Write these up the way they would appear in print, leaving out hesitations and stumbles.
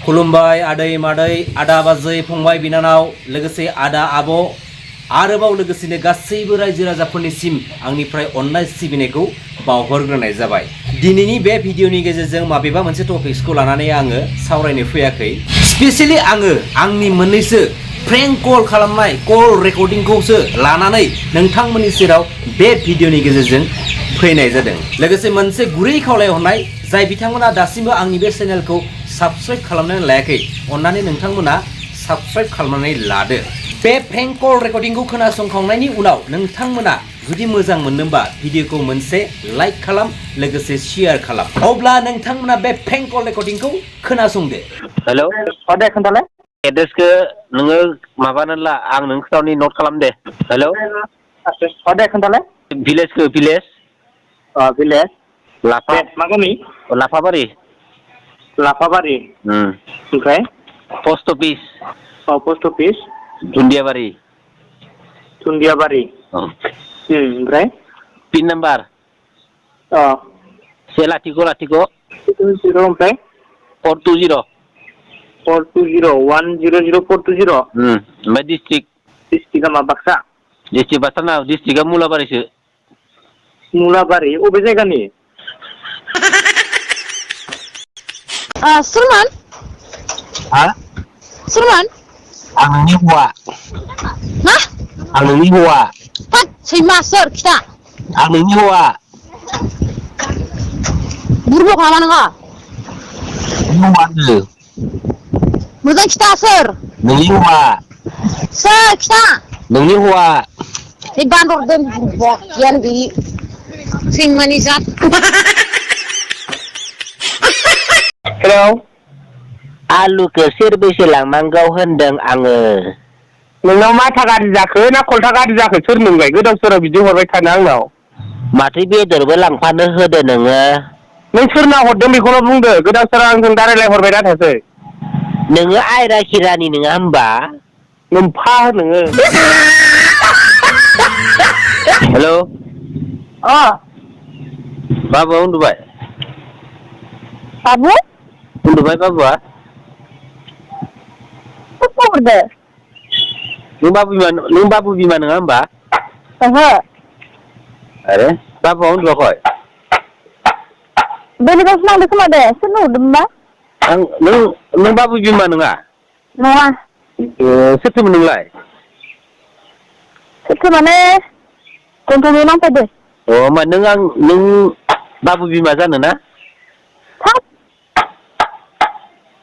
खुलुमबाय आदै मादै आदा बाजै फंबाय बिनानाव लोगोसे आदा आब' आरोबाव लोगोसेनो गासैबो रायजो राजाफोरनिसिम आंनिफ्राय अननाय सिबिनायखौ बावहरग्रोनाय जाबाय। दिनैनि बे भिडिअनि गेजेरजों माबेबा मोनसे टपिक्सखौ लानानै आङो सावरायनो फैयाखै। स्पेसियेलि आङो आंनि मोननैसो फ्रेंक कल खालामनाय कल रेकर्डिंखौसो लानानै नोंथांमोननि सेराव बे भिडिअनि गेजेरजों फैनाय जादों। लोगोसे मोनसे गुरै खावलायहरनाय जाय बिथांमोना दासिमबो आंनि बे चेनेलखौ साबस्क्राइब खालामनानै लायाखै अन्नानै नोंथांमोना साबस्क्राइब खालामनानै लादो। बे फ्रेंक कल रेकर्डिंखौ खोनासंखांनायनि उनाव नोंथांमोना जुदि मोजां मोनदोंबा भिडिअखौ मोनसे लाइक खालाम लोगोसे शेयार खालाम। अब्ला नोंथांमोना बे फ्रेंक कल रेकर्डिंखौ खोनासंदो। हेलौ दे खोन्थालाय एड्रेसखौ नोङो माबानानै ला आं नों खोथावनि नट खालाम दे। हेलौ दे खोन्थालाय भिलेज भिलेज लाफा मा गामि लाफाबारि लाफाबारि ओमफ्राय पस्ट अफिस पस्ट अफिस दुन्दियाबारि दुन्दियाबारि ओमफ्राय पिन नाम्बार 1 0 ओमफ्राय 420 420 ओमफ्राय डिस्ट्रिक्टआ मा बाक्सा डिस्ट्रिक्टआ मुलाबारिसो। मुलाबारि अबे जायगानि? सोरमोन? हा? सोरमोन? आं नोंनि हौवा। मा? आं नोंनि हौवा। होद सैमा सोर खिथा? आं नोंनि हौवा। बुरबक नामा नोङो? नोंनि हौवा होनदों। मोजां खिथा सोर? नोंनि हौवा। सोर खिथा? नोंनि हौवा। बे बान्दर बुरबक गियान गैयि सैमानि जात। हेलौ आलुखौ सेरबैसे लांनांगौ होनदों आङो। नोंनाव माथा गाज्रि जाखो ना खलथा गाज्रि जाखो? सोर नोंलाय गोदाव सोराव बिदि हरबाय थानो आंनाव? माथो बेदरबो लांफानो होदो नोङो। नों सोरनाव हरदों बेखौल' बुंदो। गोदाव सोराव आंजों रायलाय हरबाय दाथासै। नोङो आयरा खिरानि नङा होमबा? नोमफा नोङो। हेलौ अ बाबुआ उन्दुबाय? बाबु? उन्दुबाय बाबुआ? सोर फन हरदो? नों बाबु बिमा नङा होमबा? ओहो। आरे बाबुआ उन्दुआखै? बेलेगावसो लांदों खोमा दे। सोरनो हरदोंमोनबा? नों बाबु बिमा नङा? नङा। सोरथोमोन नोंलाय? सोरथो माने गन्थंआव नांफैदो। होमबा नों बाबु बिमा जानो ना? थाब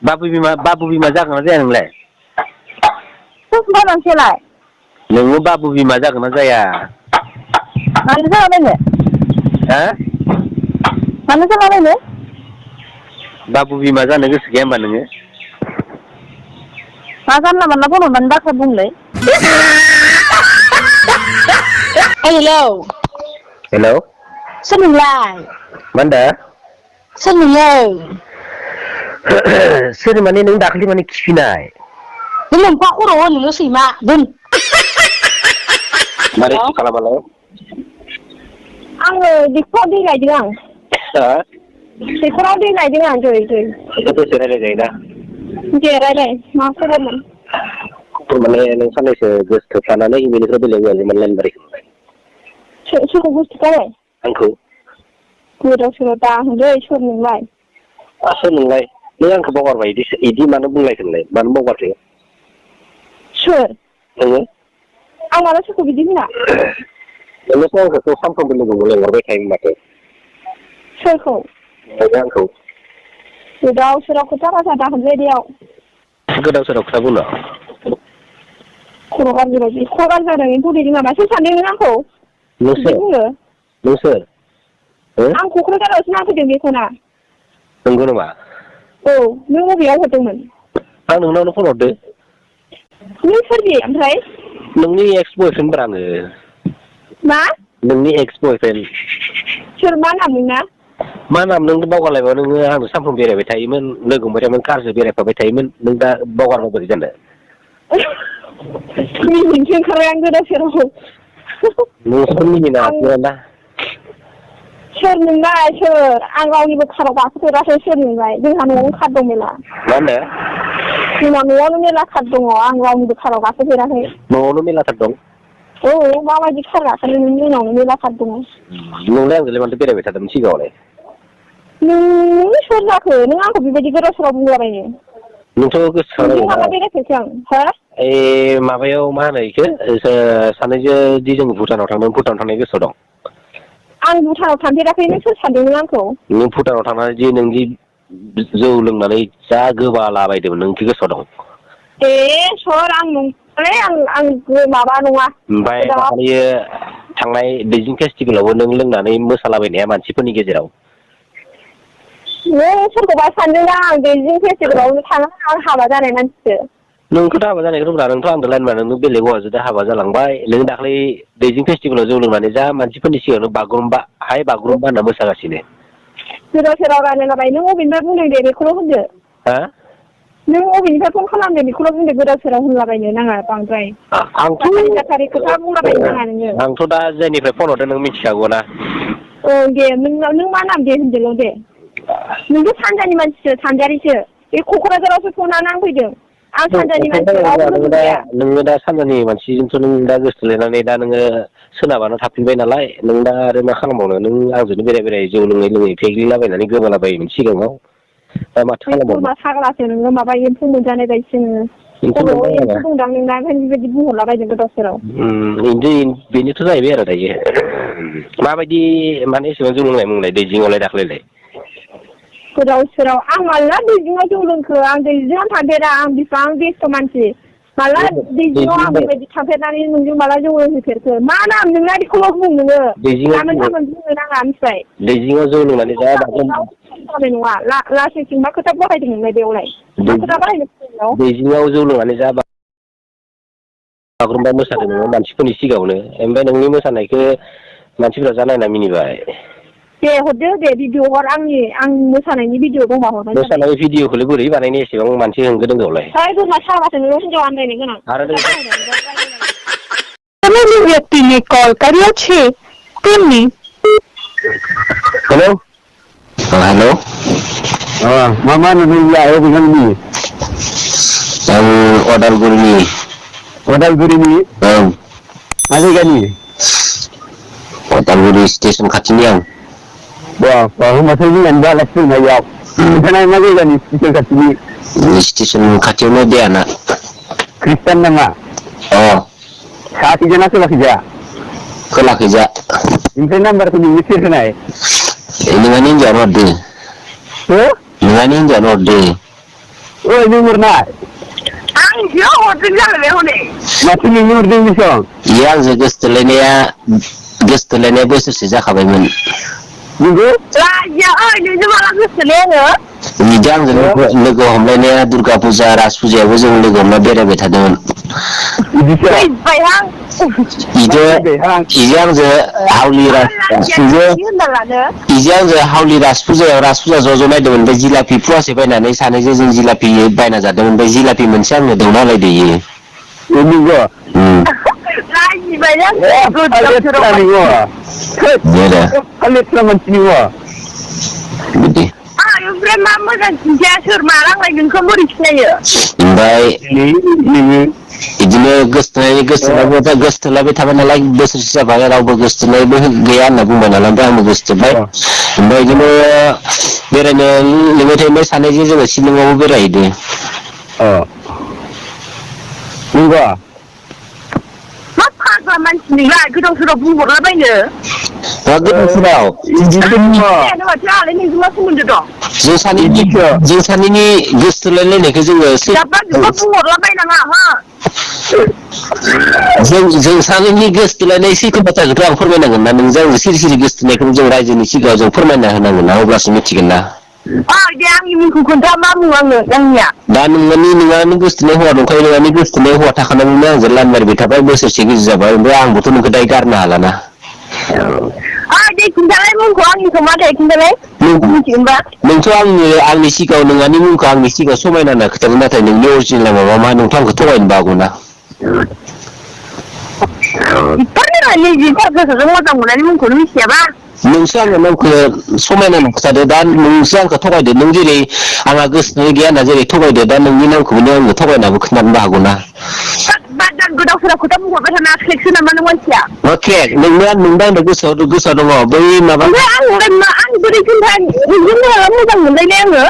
बाबु बिमा जागोन ना जाया नोंलाय? सोरबा मानसियालाय? नोङो बाबु बिमा जागोन ना जाया? मानो जालाबायनो? हा? मानो जालाबायनो? बाबु बिमा जानो गोसो गैया होमबा नोङो? मा जानला मानला फन हरनानै बाथ्रा बुंलै? हेलौ हेलौ सोर नोंलाय? मा होनदों? सोर नोंलाय? सोर माने नों दाखालि माने खिफिनाय? नों मोनफा खर' नोङो सैमा दोन। मारै खालामालाय? आङो दैखराव दै लायदों आं। हा? दैखराव दै लायदों आं दै। दसे रायलाय जायोना? दे रायलाय मा खबरमोन? खबर माने नों साननैसो गोसोथोफ्लानानै बेनिफ्राय बेलेग हौवाजों माने लाइन बारहैखोमाय। सोरखौ गोसोथोफ्लाबाय? आंखौ। गोदाव सोराव दा होनलै सोर नोंलाय? सोर नोंलाय? नों आंखौ बावगारबाय इदि मानो बुंलायखो नोंलाय? मानो बावगारखो? सोर? नोङो। आं माला सोरखौ बिदि होना? नोङोथ' आंखौथ' सानफ्रोमबो लोगो लेंहरबाय थायोमोन माथो। सोरखौ? नोङो आंखौ। गोदाव सोराव खोथा बाथ्रा दा होनलै बेयाव। गोदाव सोराव खोथा बुंनो? खर' गाज्रि बायदि खर' गाज्रि जादों एम्फौ दैदों नामा? सोर सानदों नों आंखौ? नों बिदि सोर? बुंनो? नों सोर? आं क'क्राझारावसो नांफैदों बेखौना। नंगौ नामा? औ नों बबेयाव हरदोंमोन? आं नोंनावनो फन हरदों। नों सोरनि ओमफ्राय? नोंनि एक्स बयफ्रेन्ड ब्रा आङो। मा? नोंनि एक्स बयफ्रेन्ड। सोर मा नाम नोंना? मा नाम नों बावगारलायबाय नोङो आंजों सानफ्रोमबो बेरायबाय थायोमोन लोगो हमबाय थायोमोन कारजों बेरायफाबाय थायोमोन नों दा बावगारबा बोरै जानो? मिनिनोसो ओंखारबाय आं गोदाव सोराव। नोंसोर मिनिनो आं हाथिरा ना? सोर नोंलाय सोर आं रावनिबो खाराव गाखोफेराखै सोर नोंलाय जोंहा न'आवनो खार दं मेला मा होनो जोंना न'आवनो मेला खार दङ आं रावनिबो खाराव गाखोफेराखै न'आवनो मेलाथार दं औ माबायदि खार गाखोनो नोंनि उनावनो मेला खार दङ नोंलाय आंजोंलाय माथो बेरायबाय थादोंमोन सिगाङावलाय नों सोर जाखो नों आंखौ बेबायदि गोदाव सोराव बुंलाबायनो नोंथ' गोसोआव नोंजों माला बेरायफेरखो आं हो ए माबायाव मा होनो इखो सानैजों दि जों भुटानाव थांनाय गोसोआव दं आं भुटानाव थांफेराखै नों सोर सानदोंमोन आंखौ नों भुटानाव थांनानै दि नोंदि जौ लोंनानै जा गोबालाबायदोंमोन नों गोसोआव दं ए सर आं नंखालै आं माबा नङा ओमफ्राय दाखालियो थांनाय दैजिं फेस्टिभेलावबो नों लोंनानै मोसालाबायनाया मानसिफोरनि गेजेराव नों सोरखौबा सानदों आं दैजिं फेस्टिभेलावनो थाङा आं हाबा जानाय मानसिसो नोंखौथ' हाबा जानायखौ रोंला नोंथ' आंदो लाइन नों बेलेग हौवाजों हाबा जालांबाय नों दाख्लै दैजिं फेस्टिभेलाव जौ लोंनानै जा मानसिफोरनि सिगाङावनो बागुरुम्बा होनना मोसागासिनो गोदाव सोराव रायलायलाबाय नों अबेनिफ्राय बुंदों दे बेखौल' होनदो हा नों अबेनिफ्राय फन खालामदों बेखौल' बुंदो गोदाव सोराव होनलाबायनो नाङा बांद्राय जाथारि खोथा बुंलाबायनो नाङा नोङो आंथ' दा जायनिफ्राय फन हरदों नों मिथिखागौ ना औ दे नों मा नाम दे होनदोल' दे नोंथ' सानजानि मानसिसो सानजारिसो बे क'क्राझारावसो फना नांफैदों आं सानजानि मानसि नोङो दा सानजानि मानसिजोंथ' नों दा गोसोथोलायनानै दा नोङो सोनाबानो थाफिनबाय नालाय नों दा आरो मा खालामबावनो नों आंजोंनो बेराय जौ लोङै फेग्लिलाबायनानै गोमालाबायोमोन सिगाङाव दा माथो खालामबावनो बोरमा फाग्लासो नोङो माबा एम्फौ मोनजानाय बायदिसो नोङो खर'आव एम्फौ दंदां नोंना ओंखायनो बेबायदि बुंहरलाबायदों गोदाव सोराव बेनोथ' जाहैबाय आरो दायो माबायदि माने एसेबां जौ लोंनाय मोनलाय दैजिङावलाय दाख्लैलाय गोदाव सोराव आं माला दैजिङाव जौ लोंखो आं दैजिङाव थांफेरा आं बिसिबां बेस्थ' मानसि माला दैजिङाव आं बेबायदि थांफेरनानै नोंजों माला जौ लोंहैफेरखो मा नाम नोंना बेखौल' बुं नोङो गामोन गाबोन बुंनो नाङा मिथिबाय दैजिङाव जौ लोंनानै जा जानाय नङा लासिंसिं मा खोथा बाहायदों नोंलाय बेयावलाय मा खोथा बाहायनो दैजिङाव जौ लोंनानै जा बागुरुम्बा मोसादों नोङो मानसिफोरनि सिगाङावनो ओमफ्राय नोंनि मोसानायखौ मानसिफोरा जा नायना मिनिबाय दे हरदो दे भिडिअ हर आं मोसानायनि भिडिअ दंबा हरबानो जाबाय मोसानाय भिडिअखौलाय बोरै बानायनो एसेबां मानसि होंगो दोंगोआवलाय है बोरमा साबासो नोङो हिन्जाव आन्दायनो गोनां आरो જે વ્યક્તિને કોલ કર્યો છે તેમની हेलौ हेलौ मा नोंनिया अबेनि आं अदालगुरिनि मा जायगानि अदालगुरि स्टेसन खाथिनि आं होनबाथ' जोंनानो जालासि दंनायाव नोंथाङा मा जायगानि स्टेसन खाथिनि स्टेसन खाथियावनो देयाना ख्रिस्टान नामा साखैजा ना खोलाखैजा खोलाखैजा ओमफ्राय नाम्बारखौ नोंनो सोर होनाय नोंहानि हिन्जावानो हरदो नोंहानि हिन्जावानो हरदो नों हरनाय आं बेयाव हरदों जालायबाय हनै माथो नोंनो हरदों बेसेबां बेयो आंजों गोसोथोलायनाया बोसोरसे जाखाबायमोन नंगौ लाजिया नोंजों माला गोसोथोलाय आङो बिदि आंजों लोगो हमलायनाया दुर्गा फुजा राज फुजायावबो जों लोगो हमना बेरायबाय थादोंमोन इजो आंजों हावलि राज फुजा ज' नायदोंमोन ओमफ्राय जिलापि फुवासे बायनानै सानैजों जों जिलापि बायना जादोंमोन ओमफ्राय जिलापि मोनसे आंनो दौना होलायदो इयो बिदि ओमफ्राय मा मोजां खिन्थाया सोर मालांलाय नोंखौ बोरै सिनायो ओमफ्राय बिदिनो गोसोथोलायबाय थाबाय नालाय बोसोरसे जाबाय रावबो गोसोथोनायबो गैया होनना बुंबाय नालाय ओमफ्राय आंबो गोसोथोबाय ओमफ्राय बिदिनो बेरायनो लिंबाय थाबाय सानैजों जोङो शिलंआवबो बेरायहैदो नंगौ मा फाग्ला मानसि नोंलाय गोदाव सोराव बुंहरलाबायनो गोदाव सोराव आंलाय नोंजों मा सोमोन्दो दं जों सानैनि गोसोथोलायलायनायखौ जोङो बुंहरलाबायनाङा हो जों सानैनि गोसोथोलायनाय सैथो बाथ्राखौथ' आं फोरमायनांगोन ना नोंजों आंजों सिरि गोसोथोनायखौ जों रायजोनि सिगाङाव जों फोरमायना होनांगोन ना अब्लासो मिथिगोन ना दे आंनि मुंखौ खोन्था मा मुं आंनिया दा नोंहानि गोसोथोनाय हौवा दंखायो नोंहानि गोसोथोनाय हौवा थाखानानैनो आंजों लाइन मारिबाय थाबाय बोसोरसे गेजेर जाबाय ओमफ्राय आंबोथ' नोंखौ दायो गारनो हालाना दे खिन्थालाय मुंखौ आंनिखौ मा दे खिन्थालाय मिथिगोनबा नोंथ' आंनि सिगाङाव नोंहानि मुंखौ आंनि सिगाङाव समायना होनना खोथागोन नाथाय नोंनि अरिजिनेला माबा मा नोंथ' आंखौ थगायनो बागौना गोसोजों मोजां मोननायनि मुंखौनो मिथियाबा नोंसो आंनो नामखौ समायना खिथादो दा नोंसो आंखौ थगायदो नों जेरै आंहा गोसोआव गैया होनना जेरै थगायदो दा नोंनि नामखौबो आंनो थगायनाबो खोन्थानोबो हागौ ना बादान गोदाव सोराव खोथा बुंहरबाय थाना खेकसो नामा नों मानसिया अके नोंनो आंनो गोसोआव दङ बै माबा आं बोरै खोन्थानो नोंजों मोजां मोनलायनाय आङो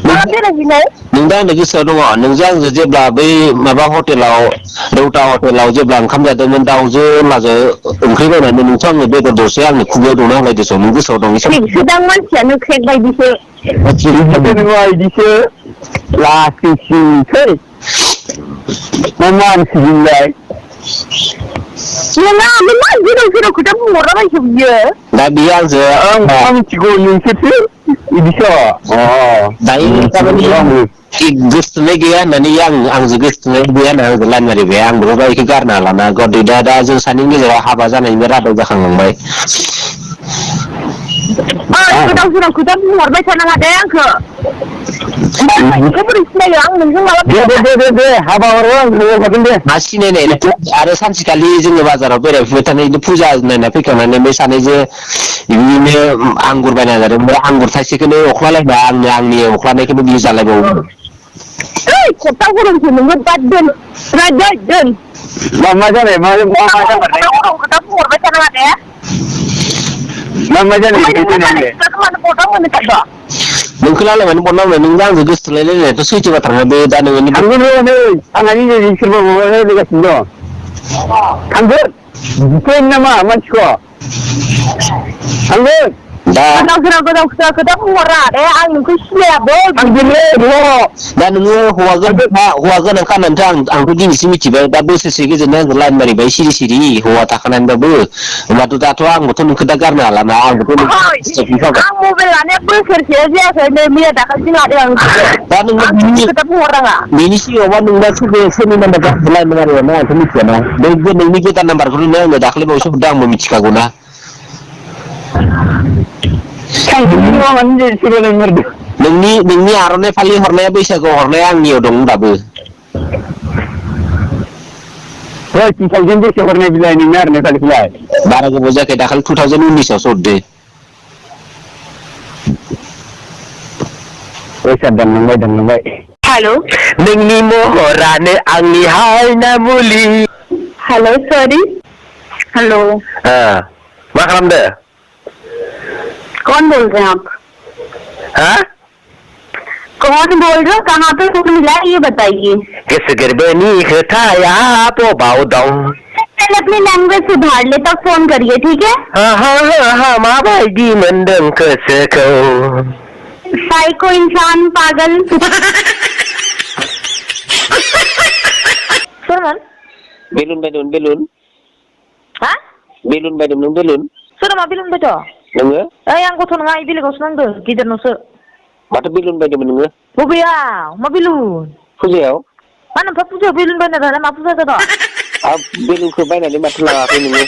मा बेरायहैनाय नों दा आंनो गोसोआव दङ नोंजों आंजों जेब्ला बै माबा हटेलाव रौता हटेलाव जेब्ला ओंखाम जादोंमोन दाउजो अनलाजों ओंख्रि बायनानै नोंथ' आंनो बेदर दरसे आंनि खुगायाव दौना होलायदोंस' नों गोसोआव दं खेकसोदां मानसियानो खेक बायदिसो नङा बिदिसो लासिंसिंसै मा मानसिजोंलाय नङा बे मा गोदाव सोराव खोथा बुंहरलाबायसो बियो दा बियो आंजों आं मिथिगौ नोंसोरसो बिदिसो दायो थारमाने गोसोथोनाय गैया होननानै आंजों गोसोथोनाय गैया होनना आंजों लाइन मारिबाय आंबो बेखौ गारनो हालाना गदै दा जों सानैनि गेजेराव हाबा जानायनि रादाय जाखांलांबाय गोदाव सोराव खोथा बुंहरबाय थानाङा दे आंखौ बोरै सिनायो आं नोंजों माबा दे हाबा हरो आं हरगोन दे मा सिनायनाय आरो सानसेखालि जोङो बाजाराव बेरायफुबाय थानाय फुजा नायना फैखांनानै बे सानैजों बिदिनो आंगुर बायना जादों ओमफ्राय आंगुर थाइसेखौनो अख्लालायबा आंनि अख्लानायखौनो बियो जालायबावो खथा गरमसो नोङो बाद दोन दोन मा जानाय मा खोथा बुंहरबाय थानाङा दे मा जानाय नोंखौ लालायनानै बनावनो नों आंजों गोसोथोलायलायनायाथ' सैथो बाथ्रा बे दा नोंनि थांगोन नै आंहा निजे सोरबा माबा रायज्लायगासिनो दं थांगोन नामा मानसिखौ थांगोन दा गोदाव सोराव खोथा बुंहरा दे आं नोंखौ सिनायाबो दा नोङो हौवा गोनां खानानैथ' आंथ' दिनैसो मिथिबाय दा बोसोरसे गेजेरनो आंखौ लाइन मारिबाय सिरि सिरि हौवा थाखानानैबाबो होमबाथ' दाथ' आंबोथ' नोंखौ दा गारनो हालाना आंबोथ' आं मबाइल लानाया बोसोरसे जायाखै नै मैया दाखालिसो लादों आं दा नोङो खोथा बुंहरनाङा बेनि सिगाङावबा नोंना सोरनि नाम्बार लाइन मारियाना आंथ' मिथियाना बे नोंनि गोदान नाम्बारखौ नों आंनो दाखालि बावैसो हरदों आंबो मिथिखागौ ना नोंनि आर'नाइ फालि हरनाया बैसागुआव हरनाया आंनियाव दं दाबो 2000 बेसे हरनाय बिलाइ नोंनो आर'नाइ फालिखौलाय बारा गोबाव जायाखै दाखालि 2019आवसो हरदो फैसा दानलांबाय हेलो नोंनि महरानो आंनि हायना मुलि हेलो सॉरी हेलो मा खालामदो कौन बोल रहे हैं आप कौन बोल रहे हो कहाँ पे फोन मिला है ये बताइए गोसो गोरबोनि खोथाया बबाव दं पहले अपनी लैंग्वेज सुधार ले तब फोन करिए ठीक है माबायदि मोनदों गोसोखौ साइको इंसान पागल सोरमोन बेलुन बायदोंमोन बेलुन हा बेलुन बायदोंमोन नों बेलुन सोर मा बेलुन बायद' नोङो ओइ आं गथ' नङा बेलेगावसो नांदों गिदिरनावसो माथो बेलुन बायदोंमोन नोङो बबेयाव मा बेलुन फुजायाव मा नोंफ्रा फुजायाव बेलुन बायना दालाय मा फुजा जादों बेलुनखौ बायनानै माथो लाङाखै नोङो